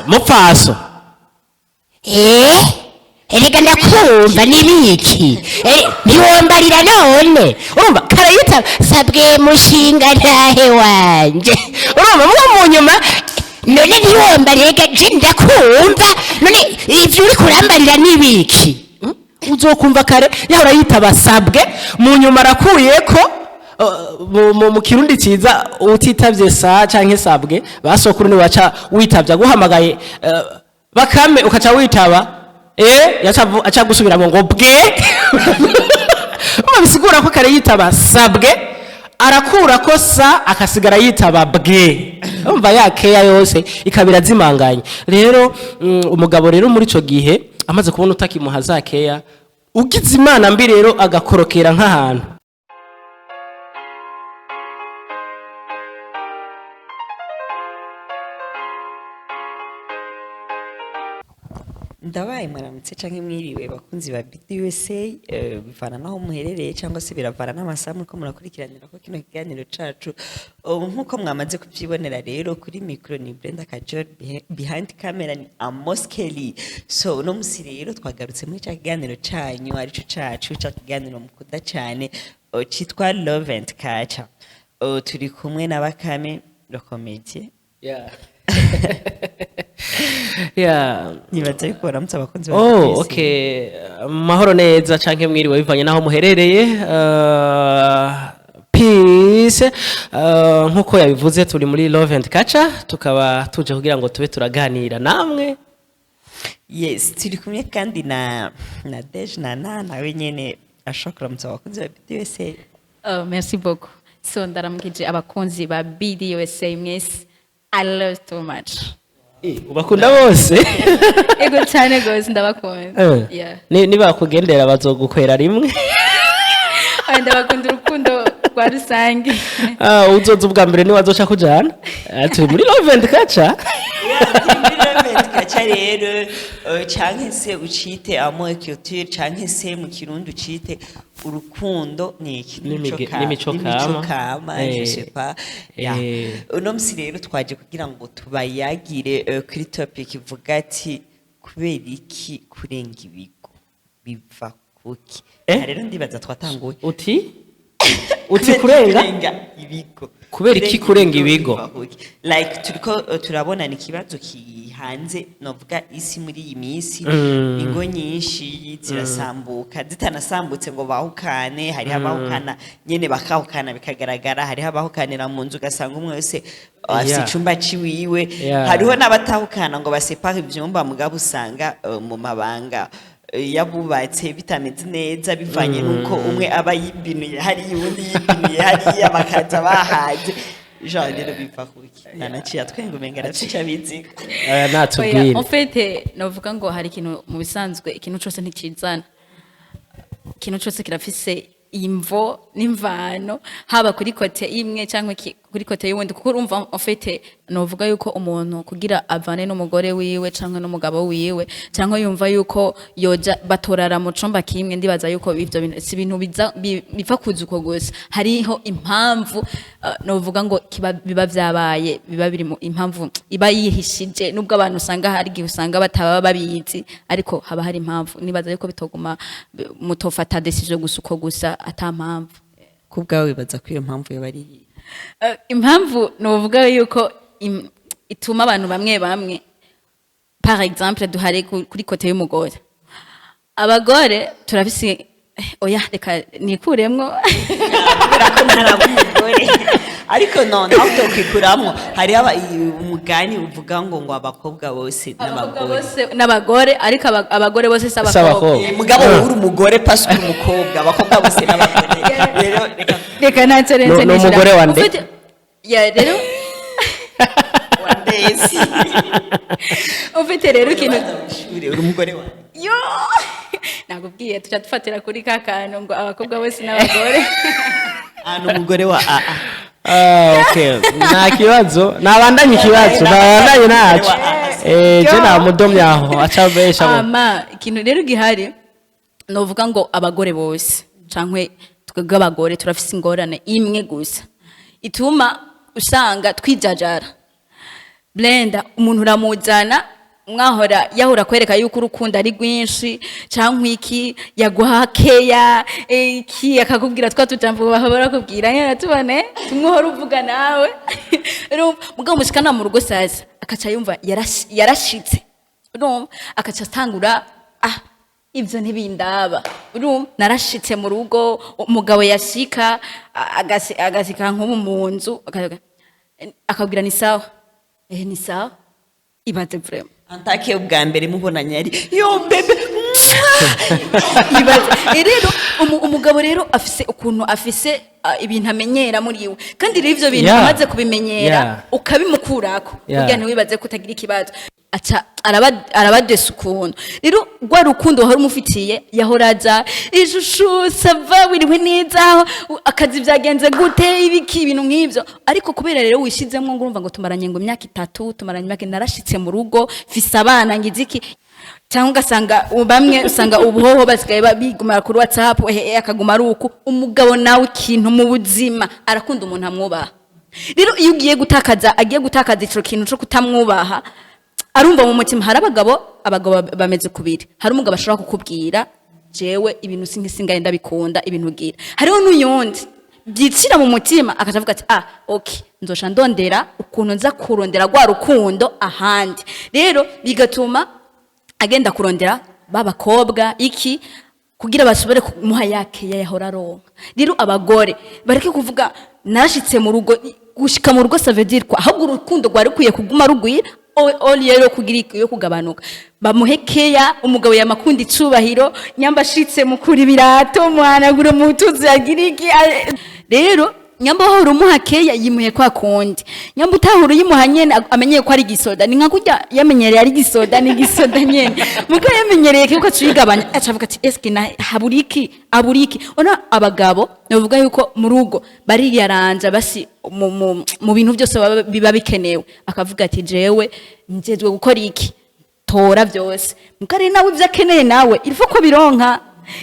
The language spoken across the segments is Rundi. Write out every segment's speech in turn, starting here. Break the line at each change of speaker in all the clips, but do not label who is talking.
Mupfaso.
Eh, erega ndakumva nibiki? Ntiwombarira none. Urumva karayita sabwe mushinga ntahe wanje. Urumva mwo mu nyuma none ntiwombarira, rega je ndakumva none ivyo uri kurambarira nibiki?
Uzokumva kare yahora yitaba sabwe, mu nyuma arakuyeko. Mu Kirundi ciza utitavye sa canke sabwe, basokuru ni waca witavye aguhamagaye, Bakame, ukaca witaba, yaca aca gusubiramo ngo bwe. Urumva bisigura ko kare yitaba sabwe, arakura ko sa, akasigara yitaba bwe. Urumva ya keya yose ikaba irazimanganye. Rero umugabo rero muri ico gihe amaze kubona utakimuha za keya, ugize imana mbi rero agakorokera nk'ahantu.
Ndabaye mwaramutse canke mwiriwe, bakunzi ba BDUSA, bivana naho muherereye cyangwa se biravana n'amasaha muriko murakurikiranira ko kino kiganiro cacu. Nkuko mwamaze kuvyibonera rero, kuri micro ni Brenda Kajol, behind camera ni Amos Kelly. So uno musi rero twagarutse muri ca kiganiro canyu, arico cacu, ca kiganiro mukunda cane, citwa Love and Culture. Turi kumwe na Bakame le comédien.
Yeah.
Nibaza yuko baramutse abakunzi ba
Oh,
BDUSA.
okay. Mahoro neza canke mwiriwe bivanye naho muherereye. Peace. Nkuko yabivuze, turi muri Love and Culture, tukaba tuje kugira ngo tube turaganira namwe.
Yes, turi kumwe kandi na Nadege Nana, nawe nyene ashobora kuramutsa abakunzi ba BDUSA.
Oh, merci beaucoup. So ndaramukije abakunzi ba BDUSA mwese. I love too much.
Ubakunda bose.
Ego cyane gose, ndabakunda. Yeah.
Nibakugendera bazogukwera rimwe.
Oya, ndabakunda urukundo rwa rusange.
Ah, uzoza ubwa mbere niwe azoca kujana. Ah, turi muri Love and Culture.
Kaca rero, canke se ucite amour culture, canke se mu Kirundi ucite urukundo niki
N'imico
n'imico
kama.
Kama, je sais pas. Yeah. Uno musi rero twaje kugira ngo tubayagire kuri topic ivuga ati: kubera iki kurenga ibigo, biva kuki? Aha rero ndibaza twatanguye.
Uti kurenga
ibigo.
Kubera iki kurenga ibigo?
Biva kuki? Like turiko turabona ni ikibazo kihanze novuga isi muri iyi minsi. Ingo nyinshi zirasambuka, zitanasambutse ngo bahukane. Hariho abahukana nyene bakahukana bikagaragara, hariho abahukanira mu nzu, ugasanga umwe wese afise icumba ciwiwe. Hariho n'abatahukana ngo basepare ivyumba, mugabo usanga mu mabanga yabubatse bitameze neza, bivanye n'uko umwe aba yibinuye hariya, uwundi yibinuye hariya, bakaza bahaze. Jean rero biva kuki? Nanaciye atwenga, umenga arafise ico abiziko.
Oya,
Natubwire.
en fait, novuga ngo hari ikintu mu bisanzwe, ikintu cyose ntikizana. Ikintu cyose kirafise imvo n'imvano, haba kuri côté imwe cyangwa kuri côté y'uwundi, kuko urumva, en fait, novuga yuko umuntu kugira avane n'umugore wiwe cyangwa n'umugabo wiwe, cyangwa yumva yuko yoja batorara mu cumba kimwe, ndibaza yuko ivyo bintu si ibintu biza biva kuza uko gusa. Hariho impamvu, novuga ngo kiba biba vyabaye, biba biri mu impamvu iba yihishije, nubwo abantu usanga hari igihe usanga bataba babizi, ariko haba hari impamvu. Nibaza yuko bitoguma mutofata décision gusa uko gusa ata mpamvu.
Ku bwawe wibaza ko iyo mpamvu yoba ari iyihe?
Impamvu novuga yuko ituma abantu bamwe bamwe, par exemple duhare kuri côté y'umugore, abagore turafise, oya, reka nikuremwo.
Kubera ko ntaraba umugore, ariko no nawe utokwikuramwo. Hariho umugani uvuga ngo abakobwa bose
abakobwa
n'abagore
bose n'abagore, ariko abagore bose si
Si
abakobwa.
abakobwa.
Mugabo wowe uri umugore, pasi uri umukobwa, abakobwa bose n'abagore rero reka.
Reka ntacyo renze.
Ni umugore wa nde?
Ya rero
Wandezi.
Ufite rero ikintu
Ishure, uri umugore wa
yo nakubwiye, tuca dufatira kuri ka kantu ngo abakobwa bose n'abagore.
Ah, ni umugore wa aa.
Ah, okay. Nta kibazo. Nabandanye ikibazo, nabandanye naco. Je namudomye aho aca besha ngo.
Ama ikintu rero gihari, novuga ngo abagore bose cankwe twebwe abagore turafise ingorane imwe gusa ituma usanga twijajara. Blenda, umuntu uramuzana, mwahora yahora kwereka yuko urukundo ari rwinshi cyangwa iki, yaguha keya iki, akakubwira twa tujambo bahora bakubwira nyene tubane tumwe uvuga nawe. Urumva, mugabo mushikana mu rugo sasa akaca yumva yarashitse, urumva, akaca atangura: "Ah, ibyo ntibindaba, urumva narashitse mu rugo." Umugabo yashika agasika nk'ubu mu nzu, akabwira: "Ni sawa, ni sawa." Ibaze vraiment.
Antake ubwa mbere mubonanye ari yo bébé.
Ibaze. Rero umugabo rero afise ukuntu afise ibintu amenyera muri we, kandi rero ivyo bintu amaze kubimenyera, ukabimukurako, kugira ntiwibaze ko utagira ikibazo, aca arabadesa ukuntu. Rero rwa rukundo wahora umufitiye, yahora aza: "Ishushu, ça va? Wiriwe neza? Akazi byagenze gute?" Ibiki, ibintu nk'ivyo. Ariko kubera rero wishizemwo ngo urumva ngo tumaranye ngo imyaka 3, tumaranye imyaka, narashitse mu rugo, mfise abana, ngize iki, cyangwa ugasanga bamwe usanga ubuhoho basigaye bigumira kuri WhatsApp, ehe, akaguma ari uku. Umugabo nawe, ikintu mu buzima arakunda umuntu amwubaha. Rero iyo ugiye gutakaza, agiye gutakaza ico kintu co kutamwubaha, arumva mu mutima. Hari abagabo bameze kubiri. Hari umugabo ashobora kukubwira: "Jewe ibintu sinkisingaye ndabikunda ibintu ugira." Hariho n'uyundi byicira mu mutima, akaca avuga ati: "Ah, okay, nzoca ndondera ukuntu nza kurondera rwa rukundo ahandi." Rero bigatuma agenda kurondera babakobwa iki, kugira bashobore kumuha yake yahora aronka. Rero abagore bareke kuvuga narashitse mu rugo. Gushika mu rugo ça veut dire quoi? Ahubwo urukundo rwari rukwiye kuguma rugwira au lieu yo kugira yo kugabanuka. Bamuhe keya. Umugabo yamakunda icubahiro, nyamba ashitse mukura ibirato, muhanagura mu tuzi, agira iki. Rero nyamba wahora umuha keya, yimuhe kwa kundi. Nyamba utahora uyimuha nyene, amenyeye ko ari gisoda, ni nka kurya yamenyereye ari gisoda, ni gisoda nyene. Muga yamenyereye ko acuyigabanya, aca avuga ati: "Eske na haburiki aburiki?" Ona abagabo novuga yuko mu rugo bariyaranja basi mu bintu byose biba bikenewe, akavuga ati: "Jewe njejwe gukora iki, tora byose." Mugari nawe ibyo akeneye nawe il faut ko bironka.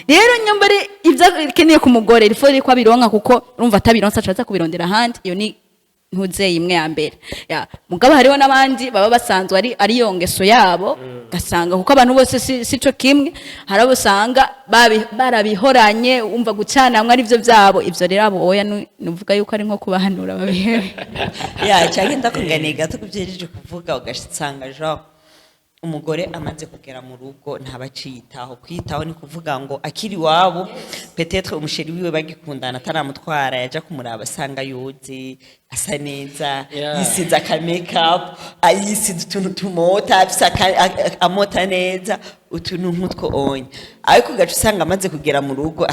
Rero nyambare ibyo akeneye ku mugore, il faut ko abironka, kuko urumva atabironsa aca aza kubirondera ahandi. Iyo ni ntuzeye imwe ya mbere ya mugabo. Hariho n'abandi baba basanzwe ari yo ngeso yabo, gasanga kuko abantu bose si co kimwe. Hari abo usanga barabihoranye, umva gucanamwe ari byo byabo. Ivyo rero abo oya, nuvuga yuko ari nko kubahanura babihebe.
Ya, cyangwa ndakunganiye gato kubyejeje kuvuga, ugasanga genre umugore amaze kugera mu rugo ntaba aciyitaho. Kwiyitaho ni kuvuga ngo akiri iwabo, peut-être umu chéri wiwe bagikundana ataramutwara, yaja kumuraba asanga yoze, asa neza, yisize aka make-up, yisize utuntu tumota, afise amota neza, utuntu nk'utwo onya. Ariko ugaca usanga amaze kugera mu rugo,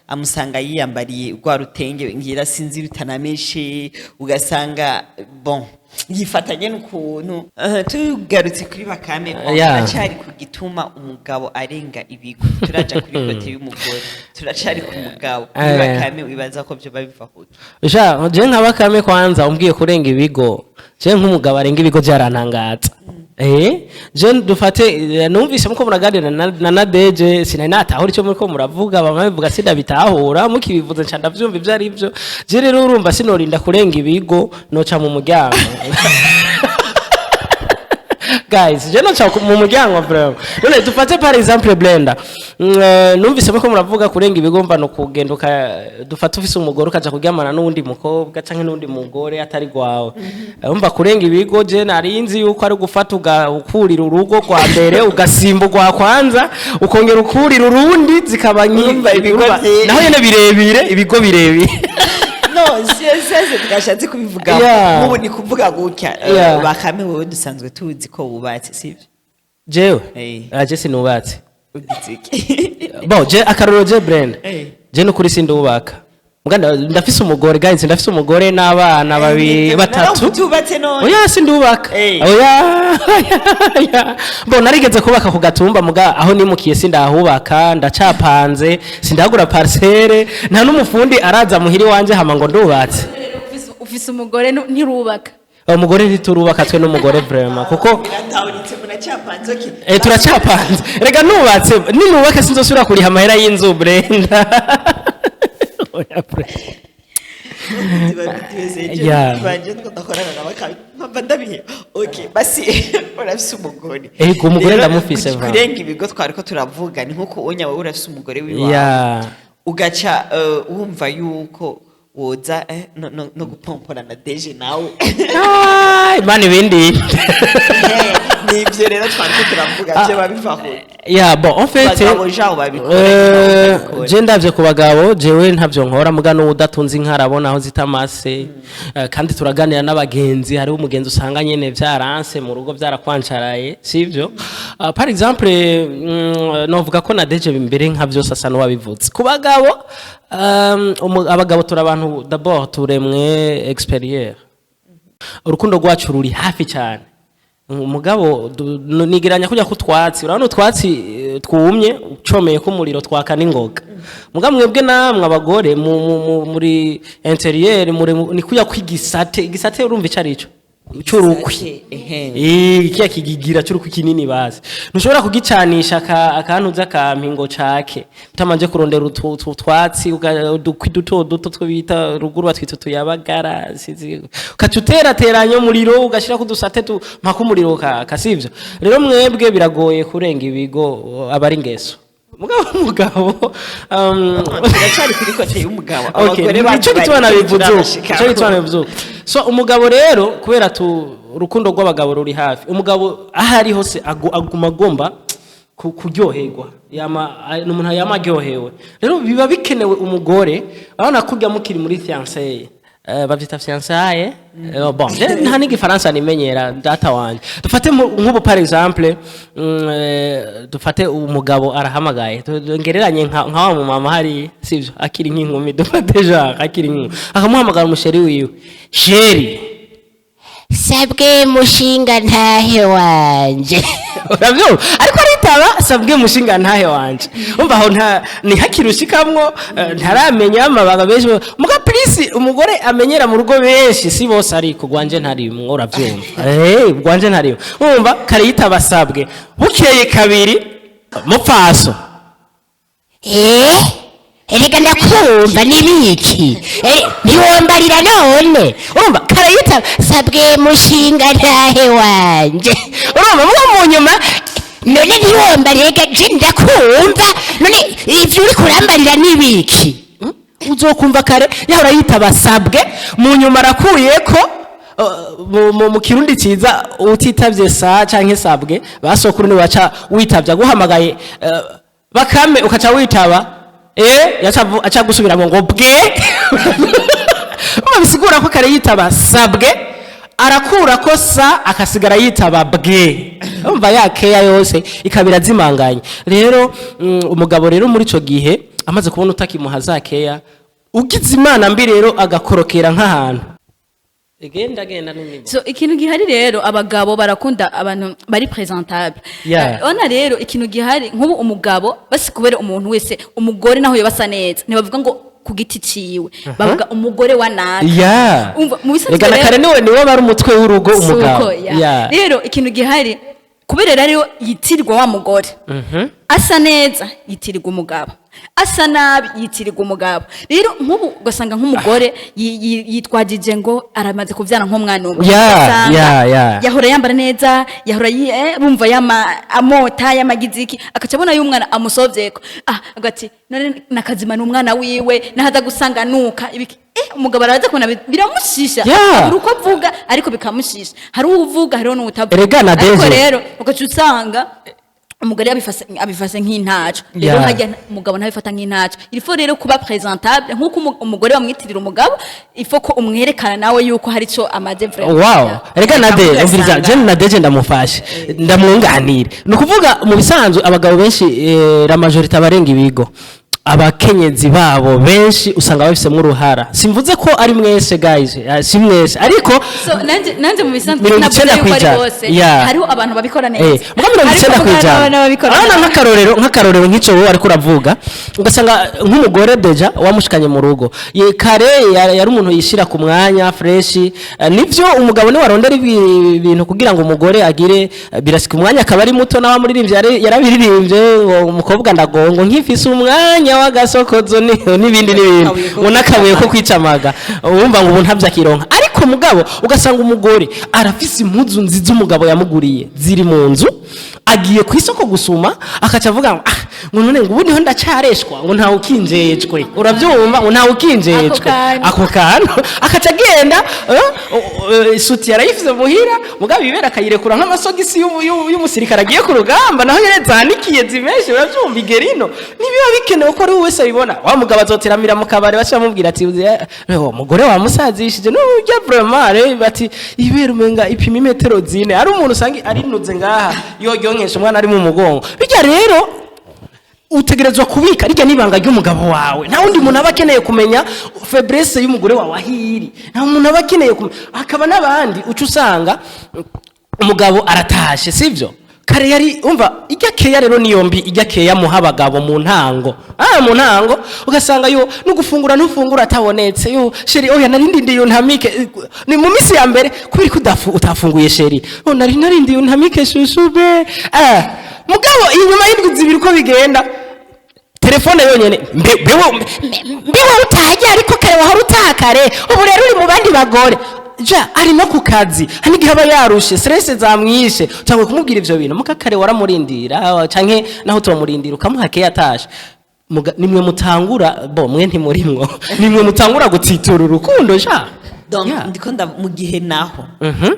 amusanga yiyambariye rwa rutenge ngira sinzi rutanameshe, ugasanga bon yifatanye n'ukuntu. Tugarutse kuri Bakame, bon, turacari ku gituma umugabo arenga ibigo. Turaja kuri côté y'umugore, turacari ku mugabo. Kuri Bakame, wibaza ko vyoba biva kuki?
Ja, je nka Bakame, kwanza umbwiye kurenga ibigo, je nk'umugabo arenga ibigo byarantangaza. Je dufate, numvise muko muraganira na Nadeje, sinari natahura icyo muriko muravuga. Bamwe bivuga sindabitahura, mukibivuze nca ndavyumva ivyo ari byo. Je rero urumva sinorinda kurenga ibigo, noca mu muryango. Guys, je noca mu muryango vraiment. None dufate par exemple Blenda. Numvise muko muravuga kurenga ibigo, mva no kugenda dufate ufise umugore ukaja kuryamana n'uwundi mukobwa canke n'uwundi mugore atari gwawe. Umva, kurenga ibigo je nari nzi yuko ari gufata ukurira urugo rwa mbere, ugasimba urwa kwanza, ukongera ukurira urundi, zikaba
Urumva ibigo
urumva, naho nyene birebire, ibigo birebire.
No sese twashatse kubivuga nk'ubu ni kuvuga gutya, Bakame, wowe dusanzwe tuzi ko wubatse, sibyo?
Jewe?
Eh.
Je sinubatse.
Ugize iki?
Bon, je akarorero, je Brenda, je nukuri sindubaka. Muga ndafise umugore, guys, ndafise umugore n'abana babiri, batatu.
Utubatse none?
Oya, sindubaka. Oya. Bon, narigeze kubaka ku gatumba, muga aho nimukiye sindahubaka, ndacapanze, sindagura parcelle, nta n'umufundi araza muhiri wanje hama ngo ndubatse.
Ufise umugore, ntirubaka?
Umugore ntiturubaka twe n'umugore vraiment, kuko
Biratawuritse, muracyapanze, okay.
Turacapanze. Rega nubatse, ninubaka sinzosubira kuriha amahera y'inzu, Brenda. Oya, Brenda.
Banje ndakorana na Bakame. Mpava ndabihe. Okay, basi urafise umugore?
Ego, umugore
Rero,
ndamufise, va.
Kurenga ibigo twariko turavuga, ni nkuko unya wowe urafise umugore wiwawe, ugaca wumva yuko woza no gupompora na deje nawe.
Ah, Imana ibindi.
Nivyo rero twariko turavuga, vyo babivaho.
Ya, bon, en fait,
Abagabo jabo babikora, babikora.
Je ndavye ku bagabo, jewe ntavyo nkora, muga n'udatunze inka arabona aho zita amase. Kandi turaganira n'abagenzi, hariho umugenzi usanga nyene vyaranse mu rugo, vyarakwancaraye, sivyo? Par exemple, novuga ko na deje imbere nka vyose asa n'uwabivuze ku bagabo. Abagabo turi abantu d'abord turemwe extérieur, urukundo rwacu ruri hafi cyane. Umugabo nigeranya kujya ku twatsi, urabona utwatsi twumye ucomeye ko umuriro twaka n'ingoga. Muga mwebwe namwe abagore muri intérieur muri ni kujya kwigisate, igisate urumva ico arico cy'urukwi.
Ehe.
Kiya kigigira cy'urukwi kinini, bazi ntushobora kugicanisha akantu z'akampi ngo cake utamanje kurondera utwatsi, udukwi duto duto two bita ruguru batwita utuyabagara, sinzi, ukaca uterateranya umuriro, ugashirako udusate mpaka umuriro ukaka, sivyo? Rero mwebwe biragoye kurenga ibigo, aba ari ingeso. Mugabo
Turacyari kuri côté y'umugabo.
Okay,
Abagore
nico
bacu
gituma
bariko
nabivuze uko.
turabashikako.
Nico gituma nabivuze uko. So umugabo rero, kubera tu urukundo rw'abagabo ruri hafi, umugabo aho ari hose aguma agomba kuryoherwa, yama ni umuntu yama aryohewe. Rero biba bikenewe umugore, urabona kurya mukiri muri fiançailles, bavyita fiançailles. Bon, je nta n'igifaransa nimenyera, data wanje. Dufate nk'ubu par exemple, dufate umugabo arahamagaye, ngereranye nka wa mumama hari, sivyo, akiri nk'inkumi, dufate genre akiri nk'inkumi, akamuhamagara umu chéri wiwe: "Chéri."
Sabwe mushinga ntahe wanje.
Urabyumva, ariko aritaba "sabwe mushinga ntahe wanje". Umva, aho nta ni hakirushikamwo, ntaramenya amabanga benshi. Muga plus umugore amenyera mu rugo, benshi, si bose, ariko gwanje ntarimwo, urabyumva, gwanje ntarimwo. Umva, kare yitaba "sabwe", bukeye kabiri "mupfaso".
Erega ndakumva, nibiki? Ntiwombarira none?
Urumva, kare yitaba
"Sabwe mushinga ntahe wanje."
Urumva, muga mu nyuma
None ntiwombarira? Rega je ndakumva, none ivyo uri kurambarira nibiki?
Uzokumva kare yahora yitaba "sabwe", mu nyuma arakuyeko. Mu Kirundi ciza, utitavye sa canke sabwe, basokuru ni baca witavye aguhamagaye, bakame, ukaca witaba, yaca aca gusubiramo ngo "bwe". Urumva, bisigura ko kare yitaba "sabwe", arakura ko sa, akasigara yitaba "bwe". Umva, ya keya yose ikaba irazimanganye. Rero umugabo rero muri ico gihe amaze kubona utakimuha za keya, ugize imana mbi rero agakorokera nk'ahantu, genda genda n'imibo.
So ikintu gihari rero, abagabo barakunda abantu bari présentable. Ona rero ikintu gihari, nk'ubu umugabo basi, kubera umuntu wese, umugore naho yoba asa neza, ntibavuga ngo ku giti ciwe, bavuga umugore wa naka. Umva, mu bisanzwe
Rega na
rero
kare niwe bari umutwe w'urugo, umugabo.
Suko, ya. Rero ikintu gihari, kubera rero yitirirwa wa mugore asa neza, yitirirwa umugabo, asa nabi yitirirwa umugabo. Rero nk'ubu ugasanga nk'umugore yitwagije ngo aramaze kuvyara nk'umwana umwe. Ugasanga yahora yambara neza, yahora bumva yama amota yamagiziki, akaca abona y'umwana amusovyeko, agati none nakazima n'umwana wiwe, nahaza gusanga nuka ibiki. Umugabo araza kubona biramushisha. Abura uko avuga, ariko bikamushisha. Hari uwuvuga, hariho n'uwutavuga.
Erega na
Ariko
Deje.
rero ugaca usanga umugore abifase nk'intaco. Rero hajya umugabo ntabifata nk'intaco. Il faut rero kuba présentable nk'uko umugore bamwitirira umugabo, il faut ko umwerekana nawe yuko hari ico amaze vraiment.
Wow. Rega na de
Ugasanga-
umviriza, je na deje ndamufashe, ndamwunganire. Ni ukuvuga mu bisanzwe abagabo benshi, la majorité, abarenga ibigo abakenyezi babo benshi usanga babifisemo uruhara. Simvuze ko ari mwese guys, si mwese, ariko
So nanje mu bisanzwe
mirongo
navuze
icenda
yuko ari
kwijana.
bose. Hariho abantu babikora neza,
muga mirongo
Ariko
icenda
mugabo
kwijana.
abantu babikora
Urabona,
nabi.
nk'akarorero nk'ico wowe ariko uravuga, ugasanga nk'umugore déjà wamushikanye mu rugo, ye kare yari umuntu yishira ku mwanya fresh. Nivyo, umugabo niwe arondera ibintu kugira ngo umugore agire, birasika umwanya akaba ari muto. Nawe amuririmbye yarabiririmbye ngo umukobwa ndagongo nkifise umwanya w'agasokozo n'ibindi n'ibindi,
Akabuye ko
ngo n'akabuye ko kwicamaga, urumva ngo ubu ntabyo akironka, ariko Ariko mugabo ugasanga umugore arafise impuzu nziza umugabo yamuguriye ziri mu nzu, agiye ku isoko gusuma, akaca avuga ngo: "Ah," ngo none ngo ubu niho ndacareshwa, ngo ntawe ukinjejwe. Urabyumva, ngo ntawe ukinjejwe.
Ako kantu.
Ako kantu akaca agenda, isuti yarayifise muhira, mugabo ibera akayirekura nk'amasogisi y'umusirikare agiye ku rugamba, naho nyene zanikiye zimeshe. Urabyumva, igerino nibiba bikenewe ko ari we wese abibona. Wa mugabo azoteramira mu kabare, baca bamubwira ati: "Uwo mugore wamusazishije n'urya vraiment." Rero bati ibera umenga ipima imetero 4, ari umuntu usanga arinuze ngaha yoyonkesha umwana ari mu mugongo. Bijya rero utegerezwa kubika rijya n'ibanga ry'umugabo wawe. Nta wundi muntu aba akeneye kumenya faiblesse y'umugore wawe ahiri, nta muntu aba akeneye kumenya. Hakaba n'abandi uca usanga umugabo aratashe, sibyo? Kare yari umva ijya keya, rero niyo mbi ijya keya muha abagabo mu ntango, mu ntango ugasanga yo no gufungura ntufungura atabonetse. Yo chéri, oya, narindindiye untamike. Ni mu minsi ya mbere, kubera ko utafunguye chéri? Oh, nari narindiye untamike, chouchou be. Mugabo inyuma y'indwi 2 uko bigenda, telefone yonyene, mbe mbewe mbewe utahajya, ariko kare wahora utaha kare, ubu rero uri mu bandi bagore. Ja ari no ku kazi, hari n'igihe aba yarushe, stress zamwishe, cyangwa kumubwira ivyo bintu muka kare waramurindira, canke naho utomurindira ukamuha keya atashe. Nimwe mutangura, bo mwe ntimurimwo, nimwe mutangura gutsitura urukundo ja.
Donc ndiko mu gihe naho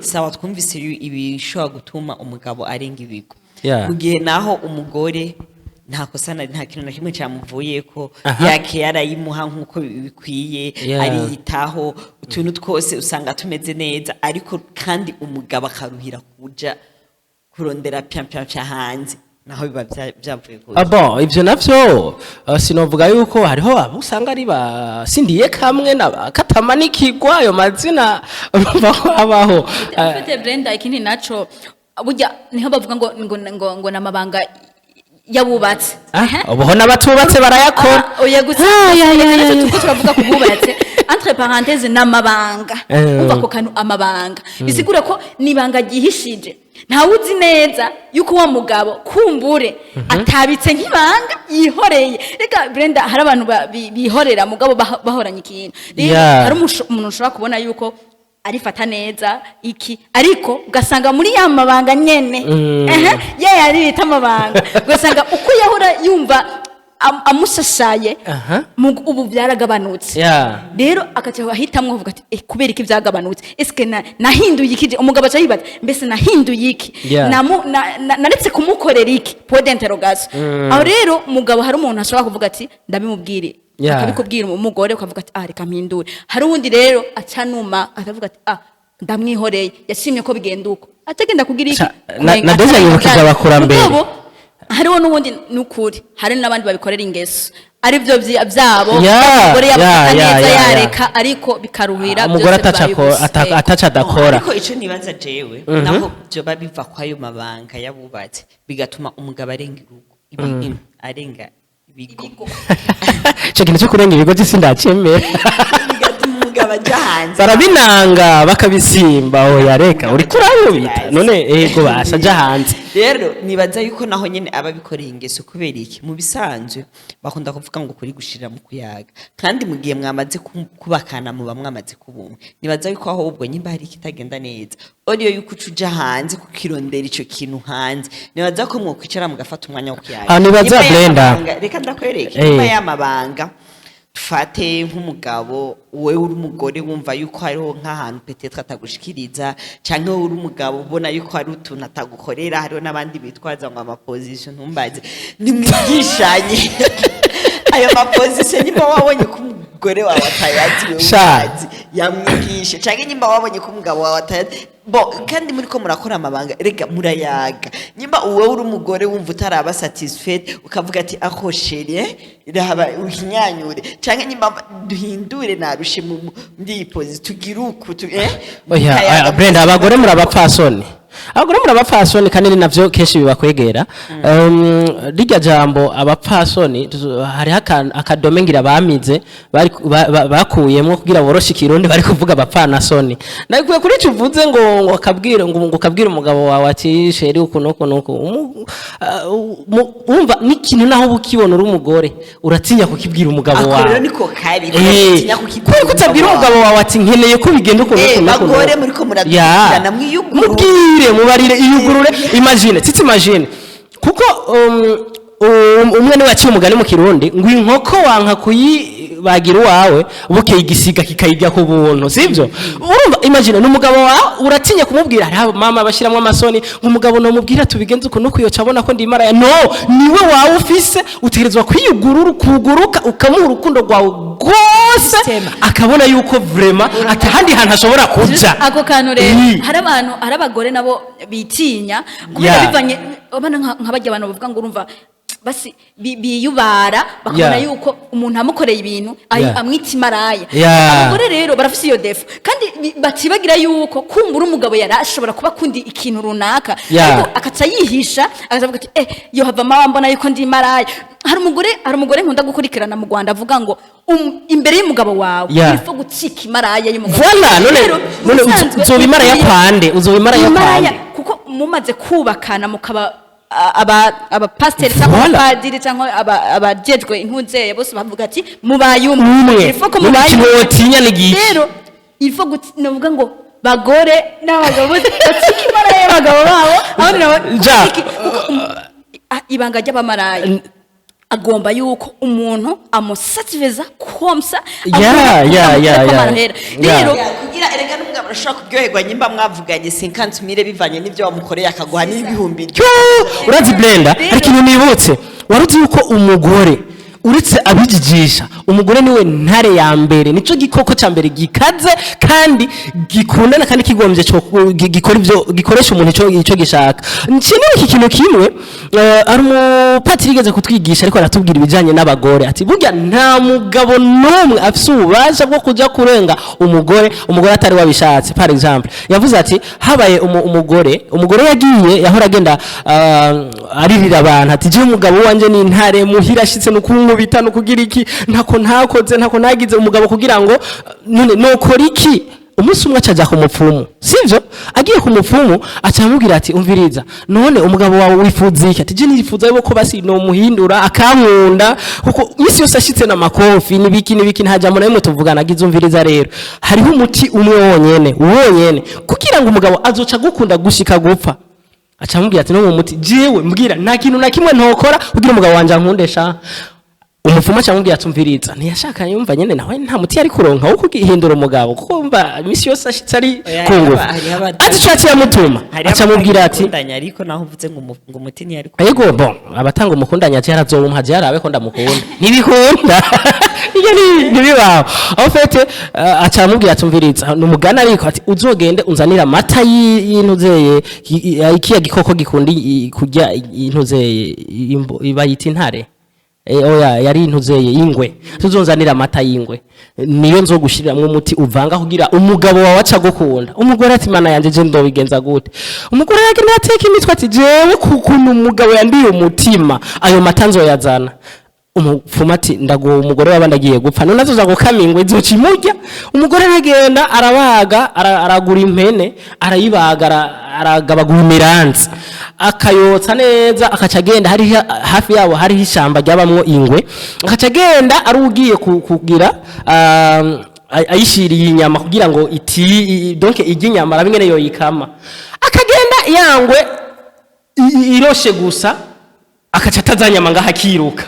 sawa, twumvise ibishobora gutuma umugabo arenga ibigo. Mu gihe naho umugore nta kosa nta kintu na kimwe cyamuvuyeko, yake yarayimuha nk'uko bikwiye, ariyitaho, utuntu twose usanga tumeze neza, ariko kandi umugabo akaruhira kuja kurondera pya pya pya hanze, naho biba byavuye ku
Ah bon, ivyo navyo sinovuga yuko hariho abo usanga ari ba sindiye kamwe na ba katamanikirwa, ayo mazina urumva ko abaho.
Ufite Brenda, ikindi naco burya niho bavuga ngo namabanga yabubatse.
Ubuho n'abatubatse barayakora.
Ah, oya gusa
Ah, ya, ya, ya, ya.
Tuko turavuga ku bubatse, entre parenthèses n'amabanga. Umva ko kantu amabanga bisigura ko nibanga ryihishije, ntawe uzi neza yuko uwo mugabo kumbure atabitse nk'ibanga yihoreye. Reka Brenda, hari abantu bihorera mugabo bahoranye ikintu. Rero hari umuntu ushobora kubona yuko arifata neza iki, ariko ugasanga muri ya mabanga nyene, ehe, ya yari bita amabanga, ugasanga uko yahora yumva amushashaye, ubu byaragabanutse. Rero akaca ahitamwo avuga ati: "Eh, kubera iki byagabanutse? Eske nahinduye iki?" Umugabo aca yibaza: "Mbese nahinduye iki? Naretse kumukorera iki?" Point d'interrogation. Aho rero umugabo, hari umuntu ashobora kuvuga ati: "Ndabimubwire." Akabikubwira umugore, ukavuga ati: "Ah, reka mpindure." Hari uwundi rero acanuma akavuga ati: "Ah, ndamwihoreye, yashimye ko bigenda uko," atagenda kugira iki.
Na déjà yibukije abakurambere.
Mugabo, hariho n'ubundi n'ukuri, hari n'abandi babikorera ingeso ari byo byabo. Umugore yabafata neza, yareka, ariko bikaruhira
umugore
byose
ataca
bibaye ubusa.
ataca adakora.
Ariko ico nibaza jewe, naho byoba biva kwayo mabanga yabubatse bigatuma umugabo arenga urugo, arenga ibigo.
Ico kintu cyo kurenga ibigo by'isi ndacemera.
Bigatuma umugabo aja hanze.
Barabinanga bakabisimba. Oya reka, uriko urankubita none. Ego basa aja hanze.
Rero nibaza yuko naho nyene aba bikoreye ingeso. Kubera iki? Mu bisanzwe bakunda kuvuga ngo kuri gushirira mu kuyaga, kandi mu gihe mwamaze kubakana muba mwamaze kubumwe. Nibaza yuko ahubwo nyimba hari ikitagenda neza, oriyo yuko uca uja hanze kukirondera ico kintu hanze, nibaza ko mwokwicara mugafata umwanya wo kuyaga.
Ah, nibaza
Nyimba
Brenda.
reka ndakwereke. Nyimba y'amabanga, dufate nk'umugabo, wowe uri umugore wumva yuko hariho nk'ahantu peut-être atagushikiriza, canke wowe uri umugabo ubona yuko hari utuntu atagukorera. Hariho n'abandi bitwaza ngo ama position, ntumbaze, nimwigishanye ayo ma position. Nyimba wabonye ko umugore wawe atayazi, wewe
Sha.
utazi, yamwigishe, canke nyimba wabonye ko umugabo wawe atayazi, bo kandi muriko murakora amabanga, rega murayaga. Nyimba wowe uri umugore wumva utaraba satisfait, ukavuga ati: "Aho chéri, raba uhinyanyure," canke nyimba duhindure, narushe muri iyi pose, tugire uku
Oya
mukayaga.
oya, Brenda, abagore muri abapfasoni. Abagore muri abapfasoni, kandi ni navyo kenshi bibakwegera. Rirya jambo abapfasoni, hariho akadome ngira bamize bari bakuyemwo kugira boroshe ikirundi, bari kuvuga abapfanasoni. Nabikuye kuri ico uvuze ngo akabwira ngo ukabwira umugabo wawe ati: "Chéri, uku nuku nuku." Wumva n'ikintu naho uba ukibona uri umugore, uratinya kukibwira umugabo
Ako
wawe.
rero niko kabi, utinya kukibwira.
Kubera ko utabwira umugabo wawe ati: "Nkeneye ko bigenda uku nuku nuku."
Bagore, muriko muradukurikirana, mwiyugurure.
Mubwire, mubarire, iyugurure. Imagine, titi, imagine, kuko umwe niwe yaciye umugani mu Kirundi ngo inkoko wanka kuyibagira uwawe, bukeye igisiga kikayirya ku buntu, sibyo? Urumva, imagine ni umugabo wawe, uratinya kumubwira. Hariho mama bashyiramo amasoni ngo umugabo nomubwira tubigenze uku nuku, yoca abona ko ndi maraya. No niwe wawe ufise, utegerezwa kwiyugurura, kuguruka, ukamuha urukundo rwawe rwose, akabona yuko vraiment atahandi hantu ashobora kuja.
Ako kantu rero, hari abantu, hari abagore nabo bitinya kubera bivanye abana nka barya abantu bavuga ngo urumva basi biyubara bakabona yuko umuntu amukoreye ibintu amwita imaraya. Abagore rero barafise iyo défaut, kandi batibagira yuko kumbura umugabo yari ashobora kuba akundi ikintu runaka, ariko akaca yihisha, akavuga ati: "Eh, yohava mama mbona yuko ndi imaraya." Hari umugore nkunda gukurikirana mu Rwanda avuga ngo imbere y'umugabo wawe il faut gucika imaraya y'umugabo.
Voilà, none
Rero,
none
ubusanzwe
uzoba imaraya kwande? Uzoba imaraya
imaraya
kwande?
Kuko mumaze kubakana, mukaba abapasiteri cyangwa abapadiri cyangwa abajejwe inkunzeye, bose bavuga ati mubaye umwe.
Umwe.
Il faut ko
None
mubaye
ikintu
umwe.
wotinya ni igiki?
Rero il faut navuga ngo bagore n'abagabo bose bacika imaraya y'abagabo babo, abandi nabo kuko ibanga ry'abamaraya agomba yuko umuntu amusatisfeza komsa. Rero
Ya, kugira erega n'umugabo arashobora kuryoherwa nyimba mwavuganye 50 mille, bivanye n'ibyo wamukoreye, akaguha n'ibihumbi.
Yo, urazi Blenda, hari ikintu nibutse. Wari uzi yuko umugore, uretse abijijisha, umugore niwe ntare ya mbere, nico gikoko cya mbere gikaze kandi gikundana kandi kigombye gikora ivyo gikoresha umuntu ico gishaka. Nshimire iki kintu kimwe, ari umupatiri yigeze kutwigisha, ariko aratubwira ibijanye n'abagore, ati burya nta mugabo n'umwe afise ububasha bwo kuja kurenga umugore, umugore atari wabishatse. Par exemple, yavuze ati habaye umugore yagiye yahora agenda aririra abantu ati: "Je umugabo wanje ni intare muhira, ashitse no kunkubita no kugira iki, ntako ntakoze, ntako nagize umugabo kugira ngo none nokora iki?" Umunsi umwe acaja ku mupfumu, sivyo? Agiye ku mupfumu, aca amubwira ati: "Umviriza, none umugabo wawe wifuza iki?" Ati: "Je nifuza yuko basi nomuhindura akankunda, kuko misi yose ashitse n'amakofi n'ibiki n'ibiki, nta jambo na rimwe tuvugana." Agize: "Umviriza rero, hariho umuti umwe wonyene wonyene kugira ngo umugabo azoca agukunda gushika gupfa." Aca amubwira ati: "No mu muti jewe mbwira, nta kintu na kimwe ntokora kugira umugabo wanje ankunde sha." Umupfumu aca amubwira ati: "Umviriza." Ntiyashaka, yumva nyene nawe nta muti yari kuronka wo kuhindura umugabo, kuko umva imisi yose ashitse ari
Oya,
ku ngufu.
hariho
Ati ico yaciye amutuma, aca amubwira ati
abakundanye, ariko naho uvuze ngo umuti ntiyari
Ego, bon, abatanga umukundanya ati yarazompa aje yarabe ko ndamukunda, ntibikunda, ibyo ntibibaho. En fait, aca amubwira ati: "Umviriza, ni umugani ariko," ati: "Uzogende unzanire amata y'intuzeye ikiya gikoko gikunda kurya intuzeye bayita intare." Oya, yari intuzeye ingwe. "Tuzonzanira amata y'ingwe, niyo nzogushiriramwo umuti uvanga kugira umugabo wawe aca gukunda." Umugore ati: "Mana yanje, je ndobigenza gute?" Umugore yagenda ateka imitwe ati: "Jewe kukuntu umugabo yandiye umutima, ayo mata nzoyazana." Umupfumu ati: "Ndaguha umugore w'abandi agiye gupfa, none azoza gukama ingwe, izoca imurya." Umugore aragenda arabaga, aragura impene, arayibaga, aragabagura imiranzi, akayotsa neza, akaca agenda hariho hafi yabo hariho ishyamba ryabamwo ingwe, akaca agenda ari ugiye kugira ayishiriye inyama kugira ngo iti donc irye inyama, arabe ingene yoyikama. Akagenda yangwe iroshe gusa, akaca atazanyama ngaho, akiruka.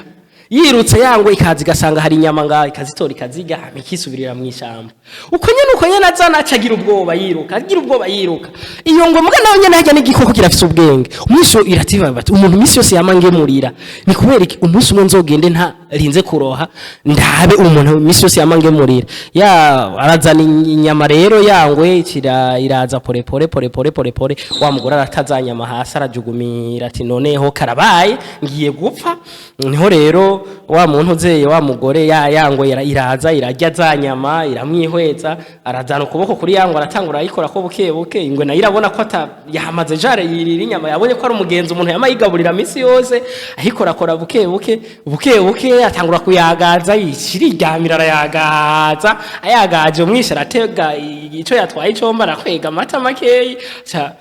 Yirutse, yangwe ikaza igasanga hari inyama ngaho, ikazitora, ikazirya, hama ikisubirira mu ishyamba. Uko nyene azana, aca agira ubwoba yiruka, agira ubwoba yiruka. Iyo ngoma nawe nyene harya n'igikoko kirafise ubwenge. Umunsi irativa bati: "Umuntu iminsi yose yama ngemurira, ni kubera iki? Umunsi umwe nzogende nta Rinze kuroha ndabe umuntu imisi yose yamangemurira ya arazana inyama. Rero yangwe ikira iraza pore pore pore pore pore pore. Wa mugore aratazanyama hasi, arajugumira ati: "Noneho karabaye, ngiye gupfa." Niho rero wa muntu uzeye wa mugore ya yangwe iraza irarya za nyama, iramwihweza. Arazana ukuboko kuri yangwe, aratangura ayikora ko buke buke. Ingwe nayo irabona ko ata yamaze jare yirira inyama, yabonye ko ari umugenzi umuntu yamayigaburira misi yose, ayikorakora buke buke buke buke, atangura kuyagaza, yishiriryamira, arayagaza. Ayagaje umwisha, aratega ico yatwaye icomba, arakwega amata makeyi. Ca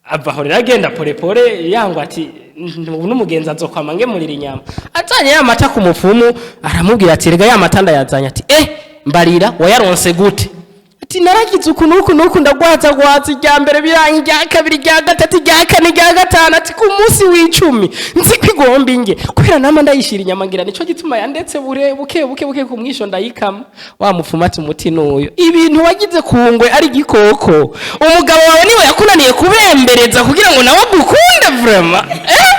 ava aho rero agenda pore pore. Yangwa ati: "Ubu n'umugenzi azokwama ngemurira inyama." Azanye ya mata ku mupfumu, aramubwira ati: "Rega ya mata ndayazanye." Ati: "Eh, mbarira, wayaronse gute?" Ati: "Naragize uku nuku nuku, ndagwaza gwaza irya mbere biranga, irya kabiri, irya gatatu, irya kane, irya gatanu." Ati: "Ku munsi w'icumi nzi ko igomba inge kubera nama ndayishira inyama, ngira nico gituma yandetse bure buke buke buke, ku mwisho ndayikama." Wa mupfumu ati: "Umuti nuyu, ibintu wagize ku ngwe ari igikoko, umugabo wawe niwe yakunaniye kubembereza kugira ngo nawe agukunde vraiment." Eh,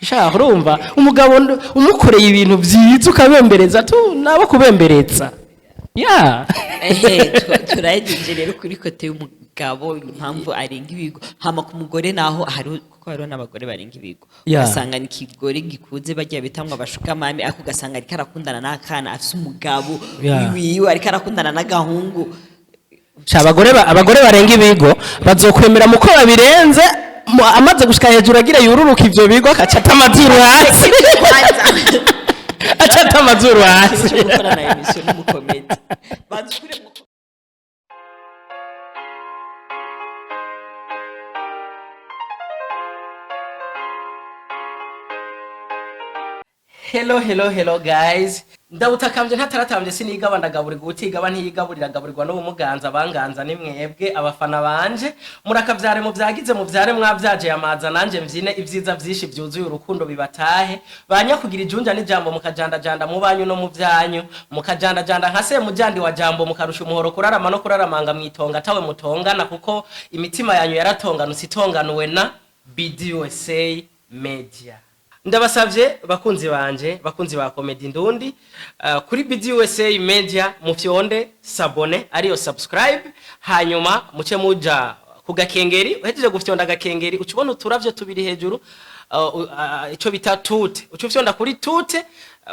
sha, urumva umugabo umukoreye ibintu vyiza ukabembereza tu nabo kubembereza ya.
Ehe, turahejeje rero kuri côté y'umugabo, impamvu arenga ibigo. Hama ku mugore naho hari, kuko hariho n'abagore barenga ibigo. Ugasanga ni ikigore gikuze, bagiye bita ngo abashukamami, ariko ugasanga ariko arakundana n'akana afise umugabo wiwiwe, ariko arakundana n'agahungu.
Sha, abagore abagore barenga ibigo bazokwemera muko babirenze amaze gushika hejuru, agira yururuka ivyo bigo, akaca ata amazuru hasi, aca ata amazuru hasi.
Cyo gukorana émission n'umukomedi banzukure mu.
Hello, hello, hello guys. Ndabutakambye ntataratambye, sinigaba, ndagaburirwa. Utigaba ntiyigaburira, agaburirwa n'ubumuganza. Banganza ni mwebwe abafana banje, murakavyare muvyagize, muvyare mwavyaje amaza nanje mvyine ibyiza vyinshi vyuzuye urukundo bibatahe. Banyakugira ijunja n'ijambo, mukajandajanda mu banyu no mu vyanyu, mukajandajanda nka semujandi wa jambo, mukarusha umuhoro kurarama no kuraramanga mwitonga atawe mutongana, kuko imitima yanyu yaratonganutse, itonganuwe na BDUSA Media. Ndabasavye bakunzi banje, bakunzi ba Comedy Ndundi, kuri BDUSA Media mufyonde s'abonner, ariyo subscribe, hanyuma muce muja ku gakengeri. Uhejeje gufyonda agakengeri, uca ubona uturavyo tubiri hejuru, ico bita toutes, uca ufyonda kuri toutes.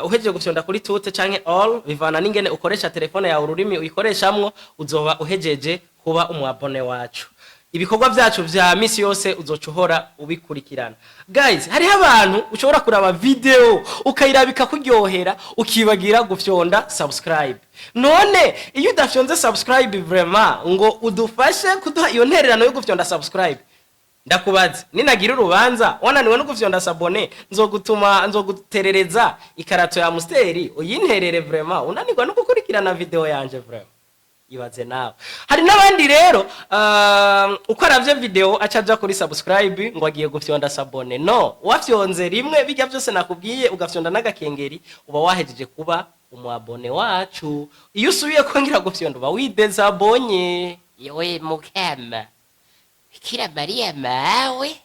Uhejeje gufyonda kuri toutes canke all, bivana n'ingene ukoresha telefone yawe, ururimi uyikoreshamwo, uzoba uhejeje kuba umu abonné wacu. Ibikorwa byacu vya misi yose uzoca uhora ubikurikirana. Guys, hariho abantu ushobora kuraba video ukayiraba ikakuryohera, ukibagira gufyonda subscribe. None iyo udafyonze subscribe vraiment ngo udufashe kuduha iyo ntererano yo gufyonda subscribe, ndakubaza, ninagira urubanza wananiwe no gufyonda s'abonner, nzogutuma nzoguterereza ikarato ya Amstel uyinterere? Vraiment unanirwa no gukurikirana video yanje, vraiment ibaze nawe. Hari n'abandi rero, uko aravye video aca aja kuri subscribe ngo agiye gufyonda s'abonner. No wafyonze rimwe bijya byose nakubwiye, ugafyonda n'agakengeri, uba wahejeje kuba umu abonné wacu. Iyo usubiye kongera gufyonda, uba widezabonye.
Yewe mukama Bikira Mariya mawe.